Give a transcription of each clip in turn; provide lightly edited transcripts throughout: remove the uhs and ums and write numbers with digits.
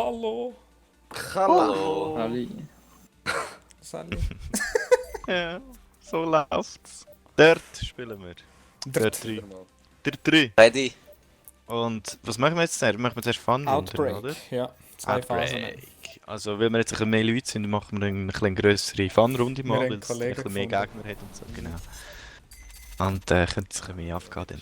Hallo. Hallo. Ali. Sally. Ja, so läuft's. Dort spielen wir. Dort 3. Der 3. Ready? Und was machen wir jetzt zuerst? Machen wir zuerst Fun Outbreak. oder? Ja, 2 Phasen. Outbreak. Also, weil wir jetzt ein bisschen mehr Leute sind, machen wir eine bisschen grössere Fun-Runde Wir mal, haben weil es ein Kollegen bisschen mehr gefunden. Gegner hat und so, genau. Und könnte es ein bisschen mehr aufgehen dann.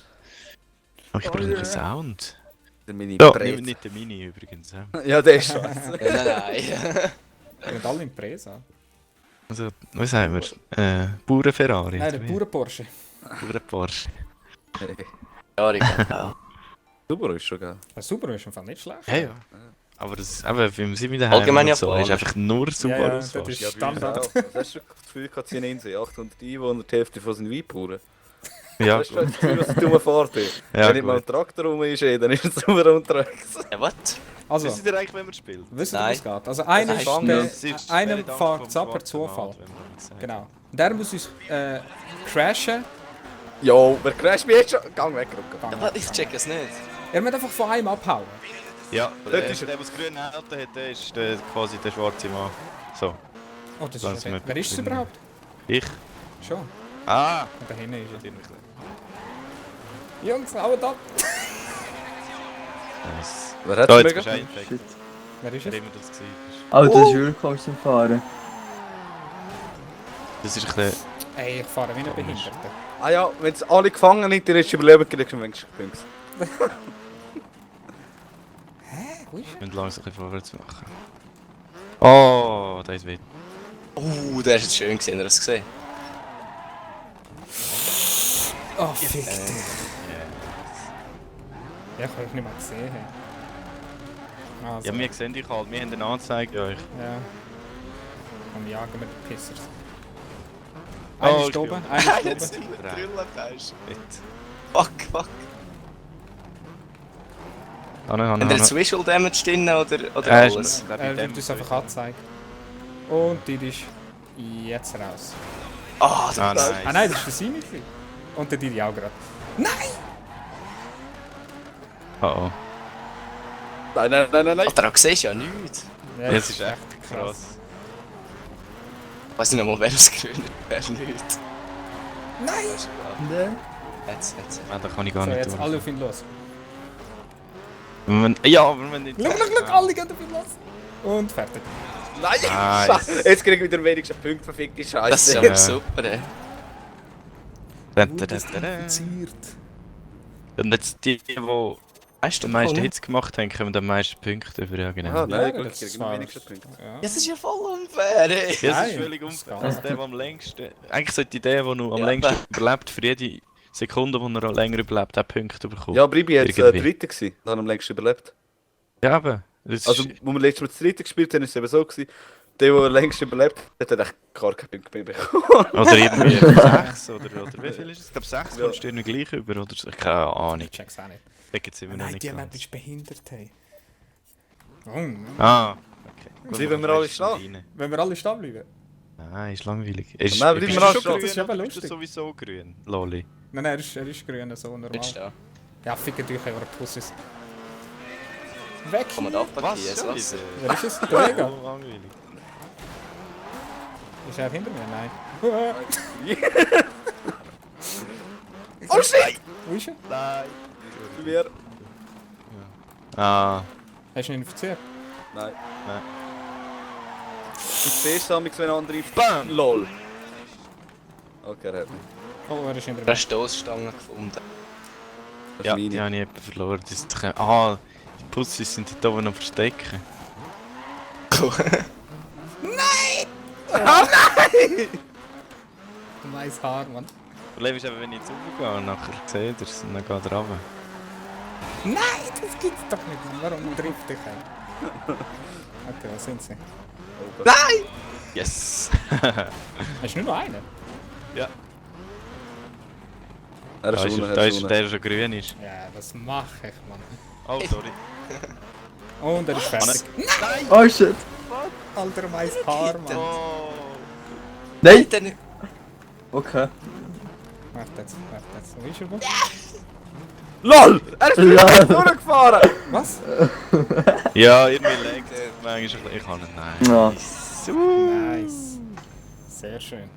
Oh, ich brauche noch einen Sound. Der Mini Ja, Brett. nicht der Mini übrigens. Ja. Ja, der ist scheiße. Wir Nein. haben alle im Presa. Also, was sagen wir? Bauern-Ferrari. Nein, der Bauern-Porsche. Bauern-Porsche. Ja, genau. Super ist schon geil. Ja, super, ist einfach nicht schlecht. Ja, ja. Aber das, eben, wie sie wieder Allgemein und so, Japaner. ist einfach nur super Ja, ja, Auswahl. das ist Ja, Standard. Auch. Was hast du das Gefühl gehabt, sie nennen sie 800 Einwohner, die Hälfte von sind Weinbauern? Ja, Weißt du, das Gefühl, was du fährst? Ja, Wenn nicht mal gut. ein Traktor rum ist, dann ist es super unterwegs. Ja, was? Also, Wisst ihr eigentlich, wenn man spielt? wisst ihr, wie Nein. es geht? Also, einer ist Nein, der, Es ist einem schwere Dank fährt vom es ab per schwarzen Zufall. Mann, wenn man das sagt. Genau. Der muss uns crashen. Jo, wer crasht mich jetzt schon? Gang weg, Rucka. Aber ich check es nicht. Er muss einfach von einem abhauen. Ja, Dort der, ist er. der das grüne Auto hat, der ist quasi der schwarze Mann. So, Oh, das Lass ist mich wer ist es bitte- überhaupt? ich. Schon. Ah! Und da hinten ist er. Natürlich. Jungs, haut ab! Nice. Wer hat Da, es jetzt mir bist du gegeben? eingefickt. Shit. Wer ist Wer es? immer das gesehen ist. Alter, das ist wirklich komisch zum Fahren. Das ist ein bisschen... Ey, ich fahre wie ein Behinderter. Ah ja, wenn es alle gefangen nicht, dann ist es überleben, kriegst du wenigstens Punkte. Wo ist Wir müssen langsam ein bisschen vorwärts machen. Oh, da ist weh. Der ist jetzt schön gesehen, hast du es gesehen? er? Oh, fick dich. Ja, ich habe euch nicht mal gesehen. Also, Ja, wir sehen dich halt, wir haben eine Anzeige euch. ja. Dann jagen wir die Pissers. Oh, Einer ich ist oben, bin- einer ist oben. Shit. Fuck. Hanne. Haben wir jetzt Visual Damage drin oder alles? Er wird uns einfach angezeigt. Und die ist jetzt raus. Ah, Ah, nice. Ah nein, das ist der Simi. Und der Didi auch gerade. Nein! Oh. Nein. Alter, du siehst ja nichts. Ja, Das ist echt krass. Ich weiß nicht mal, wer das grün ist. Wer nicht. Nein! Ne? Jetzt. Ah, da kann ich gar So, nicht jetzt tun. alle auf ihn los. Ja, aber wenn nicht... Look, alle gehen auf ihn los. Und fertig. Nein! Nice. Jetzt krieg ich wieder wenigstens Punkte, verfickte Scheiße. Das ist aber super, ey. Und jetzt die Weißt du, am meisten voll? Hits gemacht haben, kommen am meisten Punkte über, ja genau. Ah, Ja, nein, gut, das ich krieg war- am wenigsten Punkte. Ja. Das ist ja voll unfair, ey. Ja, es Nein, ist völlig unfair. das Also der am längsten... Eigentlich sollte der noch am Ja, längsten aber- überlebt, für jede Sekunde, wo er länger überlebt, auch Punkte bekommt. Ja, aber ich bin jetzt Irgendwie. Dritter gewesen. Da haben am längsten überlebt. Ja, aber... Das Also, ist, wo wir letztes Mal das Dritte gespielt haben, ist es eben so gewesen, der am längsten überlebt hat, hat echt gar keinen Punkt mehr bekommen. oder irgendwie 6 oder wie viel ist es? Ich glaube 6 Ja. kommst du irgendwie gleich über oder so. Keine Ahnung. Ich check's auch nicht. Da gibt es immer noch Nein, nicht die Map ganz. ist behindert, hey. Oh, Ah, okay. Bleiben wir alle stehen? wenn wir alle stehen bleiben? Nein, ist langweilig. Ist, Nein, bleiben bist wir du alle schon stehen. grün Das ist eben oder bist lustig. du sowieso grün, Loli? Nein, er ist grün, so normal. Jetzt da. Ja, fickt euch, eure Pussys. Weg! Kann man da abparkieren, Was? das Wasser? Wer ist es? Der Vega? Oh, langweilig. Ist er hinter mir? Nein. Oh shit! Wo ist er? Nein. Wir. Ah, Hast du ihn infiziert? Nein. Nein. Du siehst es, wenn andere... Bam! LOL. Okay, er hat mich. Oh, er ist hinter Du mir. hast Stoßstangen gefunden. Das ja, ist die meine. habe ich etwa verloren. Das ist doch... Ah, die Pussys sind dort oben noch verstecken. Nice Haar, Mann. Das Problem ist eben, wenn ich jetzt raufgehe und nachher sehe das und dann geht er runter. Nein, das gibt's doch nicht, Mann. Warum trifft dich ein? Okay, was sind sie? Yes! Hast du nur noch einen? Ja. Er Da ist ist unten, er, da er ist ist er, unten. der schon grün ist. Ja, das mach ich, Mann. Oh, sorry. Und er ist fertig. Oh shit. Alter, mein Haar, Mann. Oh! Nein! Dann... Okay. Warte jetzt. Wo ist er wo? LOL! Er ist Ja. durchgefahren! Was? Ja, irgendwie legt manchmal ein bisschen... Ich kann nicht, nein. Ja. Nice. Sehr schön.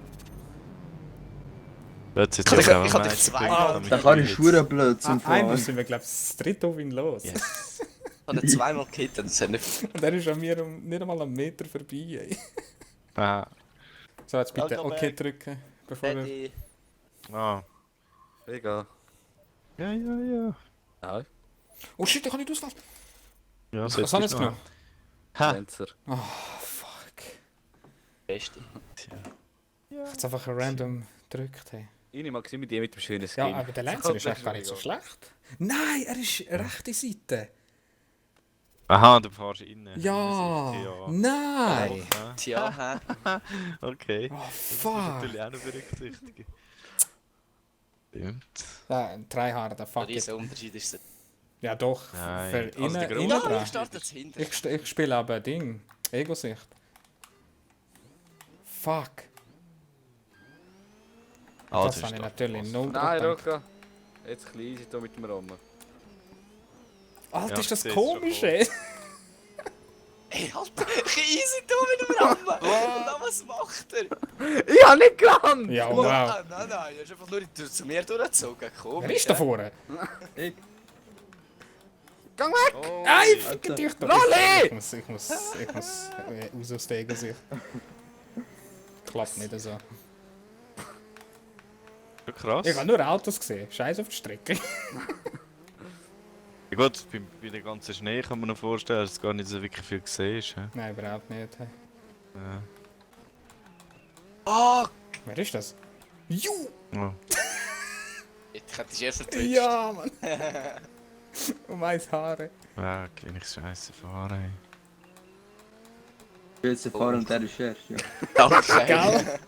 Jetzt jetzt Ich auch kann ein dich Match zweimal- bringen, Da kann ich schwuren blöd zum Einmal Fahren. sind wir, glaube ich, das dritte auf ihn los. Yes. Ich habe ihn zweimal gehittet und es hat nicht... Und er ist an mir nicht einmal einen Meter vorbei. Ey. Ah. So, jetzt bitte Welcome OK back. drücken, bevor er... Eddie. Ah. Egal. Ja, ja, ja. Ja, Oh shit, ich kann nicht auslassen. Ja, Was habe ich jetzt genommen? Ha. Fenster. Oh, fuck. Beste. Ich habe jetzt einfach random gedrückt. Hey. Ich mag mit dir mit dem schönen Ja, Skin. aber der Lancer ist echt gar nicht so schlecht. Nein, er ist rechte Seite. Aha, du fahrst rein. Ja, Ja. nein. Tja, hä? Okay. Oh, Das ist fuck. natürlich auch noch berücksichtigen. Stimmt. Ja, Tryhard, Der fuck it. riesen Unterschied ist es. Ja doch, Nein. für Also innen, der Grund- innen Ja, dran. ich starte jetzt hinter. Ich spiele aber Ding, Ego-Sicht. Fuck. Ah, Das ist habe ich doch natürlich was. null Nein, gedacht. Roka. Jetzt klein sind hier mit dem Rum. Alter, Ja, ist das ich seh's komisch, schon ey. Ey, Alter, ich easy du mit dem Rammen. Und dann, was macht er? Ich hab nicht gerannt! Ja, wow. Nein, er ist einfach nur zu mir durchgezogen. Komisch. Wer ist da vorne? Ich. Gang weg! Oh, Nein, ey. fick dich doch. Lolli! Ich muss raus aus der Ego-Sicht. Klappt nicht so. Krass. Ich habe nur Autos gesehen. Scheiß auf die Strecke. Ja gut, bei der ganzen Schnee kann man noch vorstellen, dass es gar nicht so wirklich viel gesehen ist. hä? Nein, überhaupt nicht. Hey. Ja. Oh, Wer ist das? Ju! Oh. ich hätte dich erst vertwitscht. Ja, Mann. Um eins Haare. Ja, kann ich scheiße fahren. Ey. Ich will jetzt fahren und der ist erst, ja. Danke. Gell?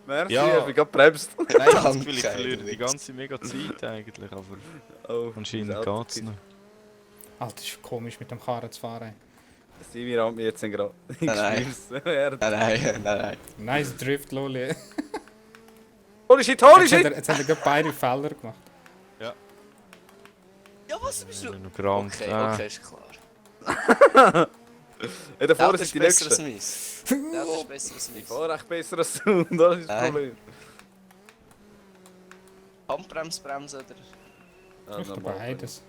Merci, Ja. ich bin gerade bremst. Nein, ich habe das Danke, Gefühl, ich verliere du die ganze mega Zeit eigentlich, aber Oh, anscheinend das geht's noch. Alter, ist komisch mit dem Karren zu fahren. Simi rammt mich jetzt gerade. Ich Nein. schwör's. Nein. Nice Drift, Loli. Holy shit, holy Jetzt hat shit! er gerade beide Fehler gemacht. Ja, was bist du? Noch gerammt. Okay, Ah. okay, ist klar. Ja, da Der vorne ist sind die besser als nächsten. meins. Der ist besser als Ich meins. fahre echt besser als du, und das ist das Nein. Problem. Handbremse oder? Ja, Ich normal. beides.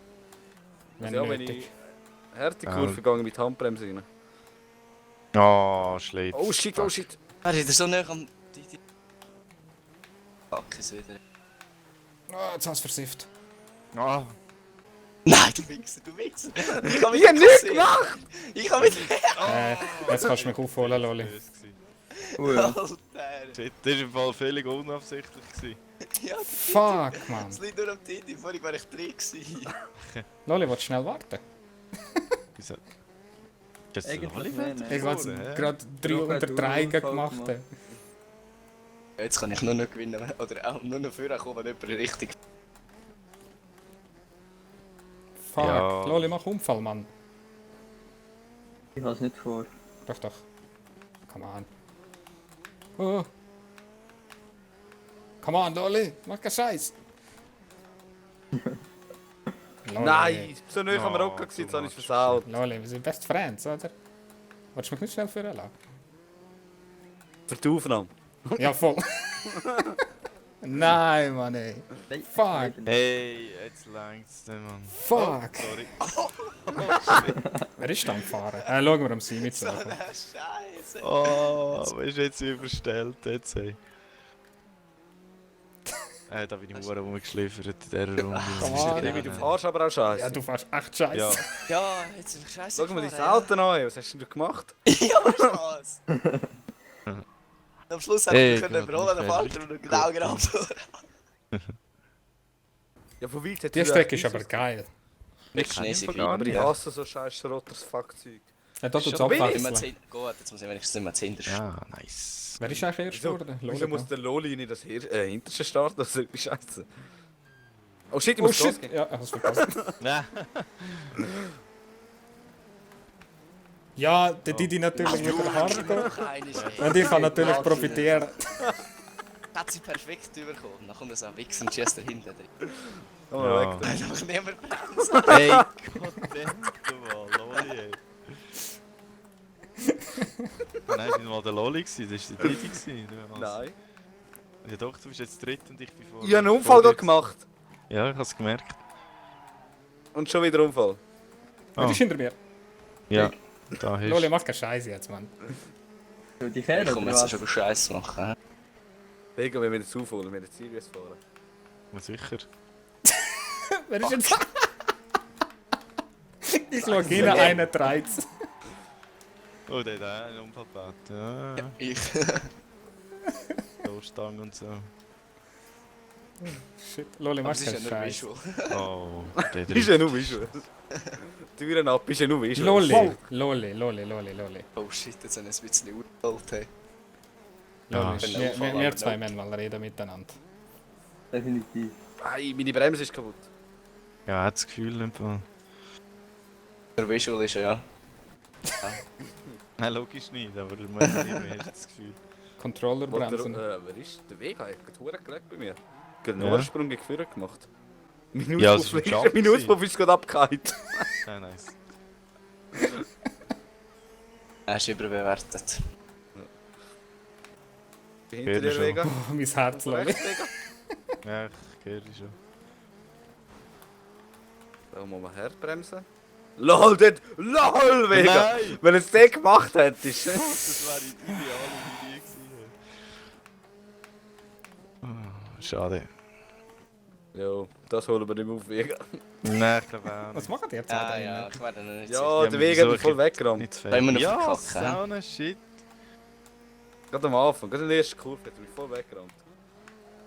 Wenn Ja, wenn nötig. ich Härtekurve gegangen mit Handbremse rein. Oh, schlecht. Oh shit, oh shit. Er ist so nah am... Fuck, ist wieder... Oh, jetzt hast du versifft. Ah. Nein, du Wichser, du Wichser! Ich hab Ich hab nichts gemacht! Ich hab mit... Jetzt kannst du mich aufholen, Loli. Böse gewesen. Oh ja. Alter! Shit, das war im Fall völlig unabsichtlich. Gewesen. Ja, Fuck, Mann. das liegt nur am Titi, vorhin war ich drin gewesen. Loli, willst du schnell warten? Wieso? Ist das Eigentlich Lolli? nicht, nein. Ich habe Vorne, hä? gerade 3 Ja, unter du 3 Unfall gemacht. gemacht. Jetzt kann ich nur noch gewinnen, oder auch nur noch vorkommen, wenn jemand richtig... Fuck. Ja. Loli, mach Unfall, Mann. Ich hab's nicht vor. Doch, doch. Come on. Oh. Come on, Loli, mach keinen Scheiß. Loli. Nein, so nah am Oh, Rocker gewesen, jetzt du habe ich machst versaut. Loli, wir sind Best Friends, oder? Willst du mich nicht schnell führen lassen? Für die Aufnahme. Ja, voll. Nein, Mann, ey. Nein, Fuck. Hey, jetzt längt's den Mann. Fuck. Sorry. Wer ist da am Fahren? Schauen wir am Simi zu. Scheiße! Oh, was ist jetzt überstellt jetzt, ey? Da bin ich nur rumgeschliffert in dieser Runde. Ah, Wie du fahrst aber auch scheiße. Ja, du fährst echt Scheiße. Ja. Ja, jetzt bin ich scheiße. Schau mal dein Auto an, was hast denn du gemacht? Ja, was? Am Schluss hätte Hey, ich können überholen, dann fahrt er noch genau gerade. Ja, von weit hat Die Strecke ist aber geil. Nicht kann ich schneesig, gar Aber ich Ja. hasse so scheiß Rotters Fuckzeug. Ja, da tut's Schon bin ich abwechseln. immer 10. Gut, jetzt muss ich wenigstens nicht mehr 10. Ja, nice. Wer ist eigentlich erst Wieso, geworden? wieso Loli, muss der Loli nicht das hinterste starten? Das ist irgendwie scheiße. Oh shit, ich Oh muss Gas shit! geben. Ja, hast du verpasst. Ja. Ja, der Didi natürlich mit der Hardcore. Und Und ich kann natürlich profitieren. Hat sie perfekt überkommen. Dann kommt er so ein Wichser und schießt dahinter drin. Komm mal Ja. weg. da. Dann macht niemand Hey, Gott, denk du mal, Loli, ey. Nein, ich war mal der Loli, das war der Didi. Nein. Ja doch, du bist jetzt dritt und ich bin vor... Ich habe einen Unfall vor gerade gemacht. Ja, ich hab's gemerkt. Und schon wieder Unfall. Du bist hinter mir. Ja, da hast Loli, mach keine Scheiße jetzt, Mann. Du die Ich Kerl komme oder jetzt was? schon Scheiß machen. Hä? Wegen, wenn wir jetzt aufholen, wir jetzt Sirius fahren. du. Sicher. Wer ist jetzt... Ich schaue hin, einer dreht's. Oh, der hat einen Unfall gebaut. Ja, Ich. Stoßstange und so. Shit, Loli, Aber mach es ist ja keine nur Scheiße. Visual. Oh, der Ist ja dritt. nur Visual. Türen ab, ist ja nur Visual. Loli, Loli, Loli, Loli, Loli. Oh shit, jetzt haben wir ein bisschen uralt. Hey. Ja, Loli, ist- wir zwei müssen mal reden miteinander. Definitiv. Ei, meine Bremse ist kaputt. Ja, hat das Gefühl einfach. Der Visual ist ja. Nein, logisch nicht, aber du musst nicht mehr, hast das Gefühl. Controllerbremsen. Wer ist der Weg? Ich habe gerade gelegt bei mir. Ich habe einen Ja. Ursprung geführt gemacht. Mein Ja, es Auspuff ist ein Jump ist, mein Auspuff ist gerade abgehakt. Ja, nice. Er ist überbewertet. Hinter Geht dir, schon. Vega. Oh, mein Herz, Loli. Rechts, Vega. Ja, ich höre dich schon. Da muss man herbremsen. LOL, dort! LOL, Vega! Nein! Wenn es den gemacht hättest. Das wäre die ideale Idee gewesen. Oh, schade. Jo, das holen wir nicht mehr auf, Vega. Nein, ich glaube auch Was nicht. machen die jetzt Ja, da ja, drinnen? ich werde noch nicht Ja, Ja, der wir Vega hat mich versuchen- voll weggerammt. Nicht zu Da haben wir noch ja, verkackt, hä? Sauna, shit. Gerade am Anfang, gerade in der ersten Kurve hat er mich voll weggerammt.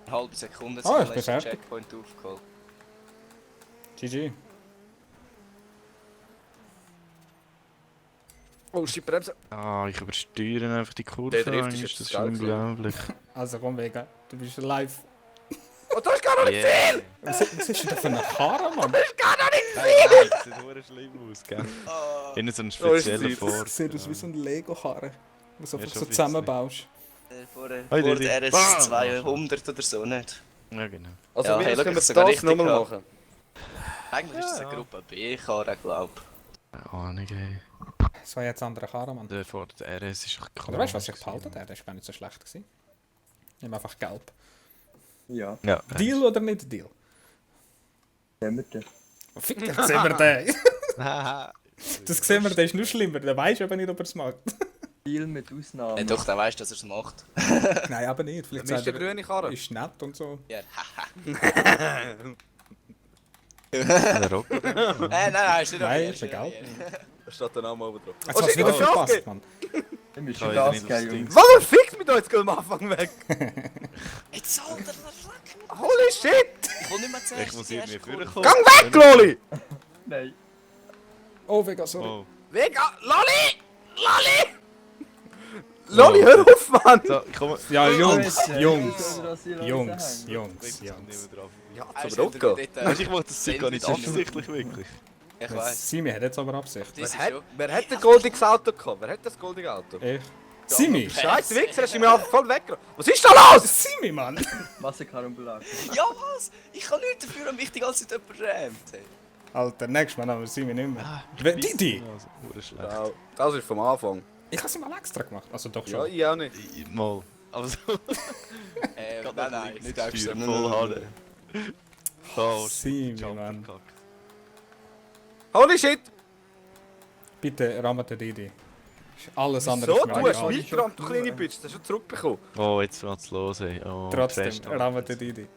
Eine halbe Sekunde Ah, ich zum bin fertig. Checkpoint aufgeholt. GG. Oh, shit, Bremse. Ah, ich übersteuere einfach die Kurve. Der trifft eigentlich, ist jetzt das ist geil unglaublich. Also komm, Vega. Du bist live. Oh, da ist gar noch nicht Yeah. Was ist denn da für eine Karre, Mann? Nein, das sieht verdammt schlimm aus, gell? Ah, Innen so ein So ist spezieller es. Ford. Das sieht aus wie so ein Lego-Karre. Was du Ja, einfach schon so ein zusammenbaust. vor Hey, vor Didi. der RS Bam! 200 oder so nicht. Ja, genau. Also, Ja, wie hey, können schau, wir ich sogar das richtig nochmal gehabt. machen? Eigentlich ist das eine Gruppe B-Karre, glaube ich. Keine Ahnung, ey. Das war jetzt eine andere Karre, Mann. Der Ford RS ist doch klar. Oder weißt du, was ich behalten habe? Der ist gar nicht so schlecht gewesen. Ich nehme einfach gelb. Ja, Ja. Deal oder nicht Deal? sehen wir den. Oh, fick dich, sehen wir den. Haha. Das sehen wir, der ist nur schlimmer. Der weiß aber nicht, ob er es macht. Viel mit Ausnahmen. Doch, der weiß, dass er es macht. Nein, aber nicht. Vielleicht Wie ist der sagt er, grüne Karre? ist nett und so. Ja, Der Rock. nein, ist nicht Nein, okay, ist egal. Da steht der Name oben drauf. Jetzt hast du wieder shit, verpasst, Mann. Wir müssen Kann schon ich Gas nicht geben, aufs Ding. Jungs. Warum fickt mit euch am Anfang weg? Jetzt soll der Rack. Holy shit! Ich will nicht mehr zuerst. Ich muss die irgendwie erste Kurve. vorkommen. Gang weg, Loli! Nein. Oh, Vega, sorry. Oh. Vega! Loli! Loli! Loli, hör auf, Mann! So, ich komme. Ja, Jungs, Alter, Jungs, dass sie Leute Jungs, hängen. Jungs, Ich Jungs. Ja, Er ist zum hinter Rocker. mir dort, Weißt du, ich mache das Zeug gar nicht Sendung. absichtlich, wirklich. Ich weiß. Simi hat jetzt aber Absicht. Das ist schon. Wer hat ein goldiges Auto gehabt? Wer hat das goldige Auto? Ich. Simi! Scheiße, Wichser, hast du mich voll weggerannt. Was ist da los? Simi, Mann! Wasserkarambolage. Ja, was? Ich kann nichts dafür, am wichtig als jemand rämt. Hey. Alter, nächstes Mal haben wir Simi nicht mehr. Ah, Didi! Also, hure schlecht. Ja, das ist vom Anfang. Ich habe sie mal extra gemacht. Also doch Ja, schon. ich auch nicht. Mal. Also, Nein, nicht extra. voll hart. Oh, Simi, Jump Mann. verkackt. Holy shit! Bitte rammte Didi. Ist alles andere So, ist du mir hast egal. mich gerammt, du kleine Bitch. Das hast du zurückbekommen. Oh, jetzt geht's los, ey. Oh, Trotzdem, Festhalten. rammte Didi.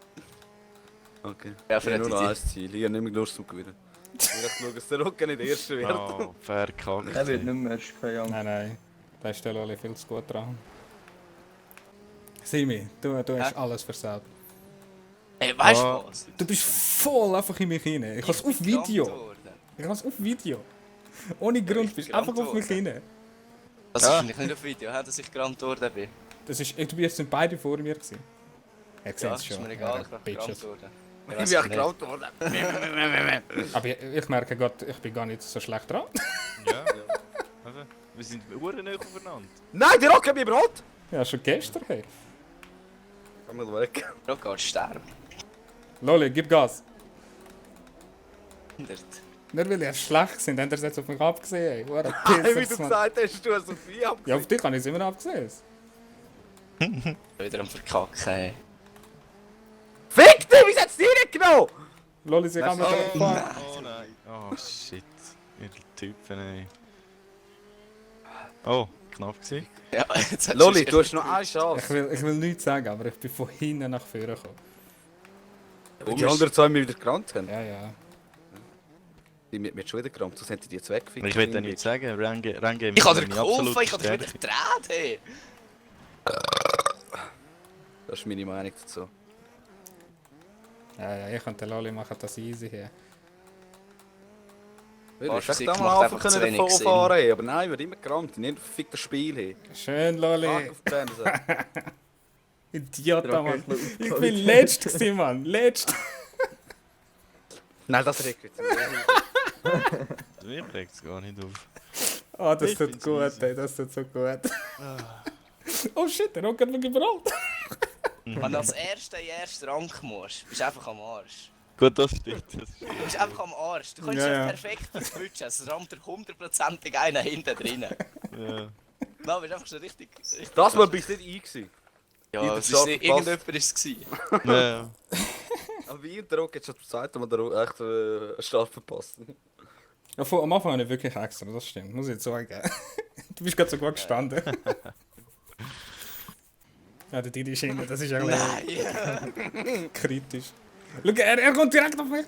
Okay. Ja, Ich habe nur noch Freddy. ein Ziel. Ich habe nicht mehr Lust zum Gewinnen. Ich will schauen, dass der Rücken nicht der Erste wird. Oh, verkackt. Er wird nicht mehr erst keine Angst. Nein, nein. Da ist der Loli viel zu gut dran. Simi, du hast Hä? alles versaut. Hey, weißt Ah. du was? Du bist voll einfach in mich rein. Ich habe es auf Video. Ich habe es auf Video. Ohne Grund bist du einfach auf mich rein. Das ist wahrscheinlich nicht auf Video, hä, dass ich gerammt worden bin. Das ist, du bist sind beide vor mir gewesen. Er Ja, sieht ist es mir schon. egal, Ja, ich bin Bitches. gerammt worden. Ich bin auch gerammt worden. Aber ich merke gerade, ich bin gar nicht so schlecht dran. Ja. Also, wir sind Uhren nicht aufeinander. Nein, der Rock hat mich überholt! Ja, schon gestern. Hey. Komm mal weg. Rock geht sterben. Loli, gib Gas. Hindert. Nicht weil ihr schlecht sind, habt ihr es jetzt auf mich abgesehen. Ey. Hure Wie du Pissers, Mann. gesagt hast, du hast auf mich Ja, abgesehen. auf dich habe ich es immer abgesehen. Wieder am Verkacken, ey. Fick dich, wie hat's dir nicht genommen? Loli, sie kann mir Oh, fahren. oh nein. Oh shit. Ihr Typen, ey. Oh, knapp gewesen. Ja, jetzt hast Loli, du hast noch eine Chance. Ich will nichts sagen, aber ich bin von hinten nach vorne gekommen. Weil die anderen zwei mich wieder gerannt haben. Ja, ja. Die mit mir schon wieder gerannt, sonst hätten die jetzt weggefickt. Ich will dir nichts sagen. Renge Ich hab dir geholfen, ich hab dich wieder gedreht, hey. Das ist meine Meinung dazu. Ja, ja, ich und der Loli machen das easy hier. Ich Physik hätte macht mal einfach zu davon wenig fahren können, aber nein, wir immer gerammt. Ich nicht fick das Spiel hin. Schön, Tag Loli. auf die Fernsehen. Idiot, Mann. Rocket Ich League. bin letzt gewesen, Mann. Letzt. Nein, das regt mich jetzt. Mir bringt es gar nicht auf. Oh, das Ich tut find's gut, easy. ey. Das tut so gut. Oh shit, der Rocket wird überall. Wenn du als Erster in den ersten Rang musst, bist du einfach am Arsch. Gut, das stimmt. Das stimmt. Du bist einfach am Arsch. Du kannst Ja, ja, ja. perfekt switchen, es rammt dir 100%ig einen hinten drin. Ja. Nein, bist einfach schon richtig... Das Mal bist du nicht ein gewesen. Ja, Jeder es ist Schaf nicht, verpasst. irgendjemand ist es gewesen. Ja. Aber wie in der Rock jetzt schon gesagt, haben wir da echt einen Start verpasst. Ja, am Anfang habe ich wirklich extra, das stimmt. Muss ich jetzt sagen. Du bist gerade so gut gestanden. Ja, der Didi ist hinten, das ist eigentlich Nein! kritisch. Schau, er kommt direkt auf mich.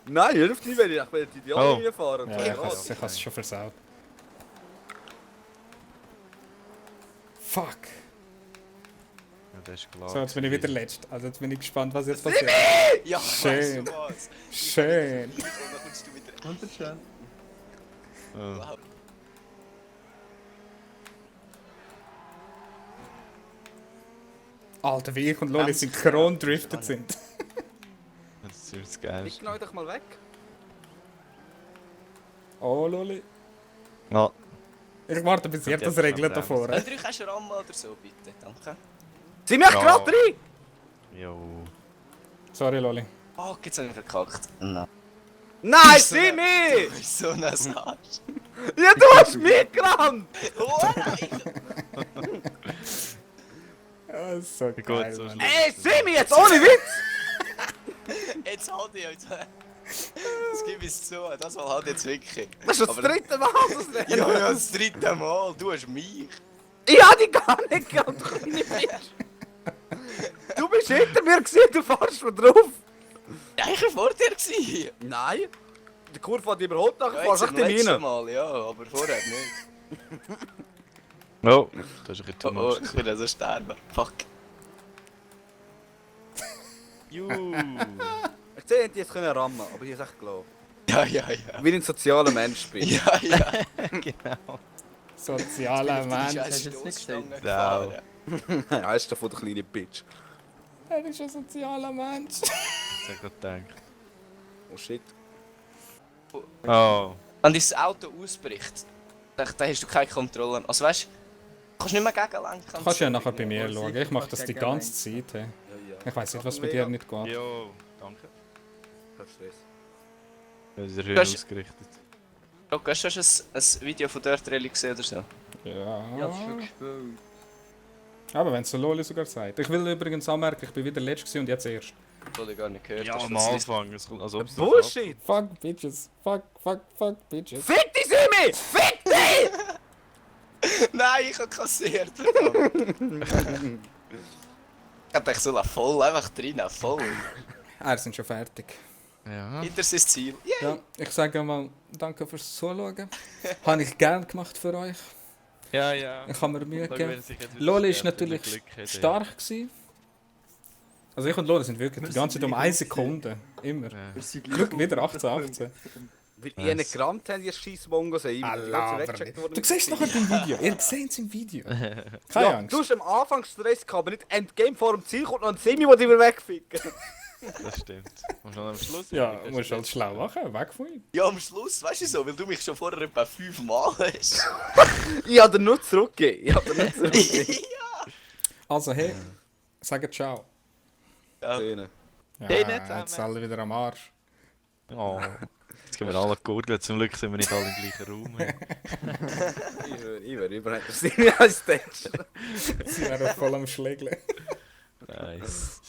Nein, hör auf die, wenn ich die Ideale Oh. fahren. Ja, ich habe es schon versaut. Fuck. Ja, das ist klar. So, jetzt bin ich wieder letzt. Also jetzt bin ich gespannt, was jetzt passiert. Ja, Schön. weißt du was? Schön. Und dann kommst du wieder... Wunderschön. Ja. Wow. Alter, wie ich und Loli synchron driftet sind. Das ist ziemlich das Geilste. Ich genau doch mal weg. Oh, Loli. Ja. Ich warte, bis ihr das regelt da vorne. Drück hast du Ramme oder so, bitte. Danke. Sind wir echt Ja. gerade drin? Jo. Sorry, Loli. Fuck, jetzt hab ich verkackt. Nein. Nein, so sieh ein- mich! Du bist so ein Arsch. Ja, du hast mich gerannt! Oh nein! Oh, so Gut, geil, so Mann. schlimm. Ey, sieh mich jetzt, ohne Witz! Jetzt halt ich jetzt. Das gebe ich zu, das Mal halt jetzt wirklich. Das ist schon das Aber- dritte Mal, das Rennen. Ja, ja, das dritte Mal. Du hast mich. Ich hab dich gar nicht gerannt, du kleine Bitch! Du bist hinter mir gewesen, du fährst mir drauf! Ja, ich war vor dir gewesen. Nein! Die Kurve hat überholt, nachher Ja, fährst jetzt du beim echt in letzten meine. Mal, ja, aber vorher nicht. Oh, das ist ein Oh, bisschen oh, too ich will also sterben. Fuck. Juhu. Ich sehe, die jetzt können rammen, aber ich hab's echt geglaubt. Ja, ja, ja. Wie ein sozialer Mensch bin. Ja, ja. Genau. Sozialer Die Mensch. scheiß Hast du jetzt nicht Stoßstange gesehen? gefahren. Ja, ist davon der kleine Bitch. Er ist ein sozialer Mensch. Sehr gut gedacht. Oh shit. Oh. Wenn dein Auto ausbricht, dann hast du keine Kontrolle. Also weißt du, kannst nicht mehr gegenlenken. Du kannst ja nachher bei Ja, mir sicher, schauen. Ich mache kannst das die gegen ganze Zeit. Hey. Ja, ja. Ich weiß nicht, was bei dir nicht geht. Jo, danke. Kein Stress. Das ist Du hast- ausgerichtet. Rock, hast du schon ein Video von Dirt Rally gesehen oder so? Ja, das ist schon Ja. gespielt. Aber wenn es so Loli sogar sagt. Ich will übrigens anmerken, ich bin wieder letzt gewesen und jetzt erst. Das habe ich gar nicht gehört. Ja, Das am ist- Anfang. Es kommt, als ob es Bullshit! Fuck, Bitches. Fuck, Bitches. Fick dich, Simi! Fick dich! Nein, ich habe kassiert. verdammt. Ich hab dich so voll einfach drin, voll. Ah, sind schon fertig. Ja. Hinter sein Ziel. Yeah. Ja, ich sage mal danke fürs Zuschauen. Habe ich gern gemacht für euch. Ja, ja. Ich habe mir Mühe Schau, gegeben. wenn sich jetzt wieder Loli ist sterbt, wenn er natürlich Glück hat, ey. stark gewesen. Also ich und Loli sind wirklich die ganze Zeit um 1 Sekunde. Immer. Ja. Wir sind Glück wieder 18. Weil ich nicht gerammt habe, die scheiß Mongos haben. Du siehst doch im Video. Ihr seht es im Video. Keine Ja, Angst. du hast am Anfang Stress gehabt, aber nicht Endgame vor dem Ziel kommt noch ein Semi, der dich wieder wegficken. Das stimmt. Und dann am Schluss. Ja, musst halt schlau machen. Weg von ihm. Ja, am Schluss, weißt du so, weil du mich schon vorher etwa 5 Mal hast. Ich habe dir nur zurückgegeben. Ich habe dir nur zurückgegeben. Also hey, sagt ciao. Ja. Schöne. Ja, Hey, nicht jetzt zusammen. alle wieder am Arsch. Oh. Jetzt können wir alle gurgeln, zum Glück sind wir nicht alle im gleichen Raum. Ich würde überall interessieren als Tätscher. Sie wären voll am Schlägeln. Nice.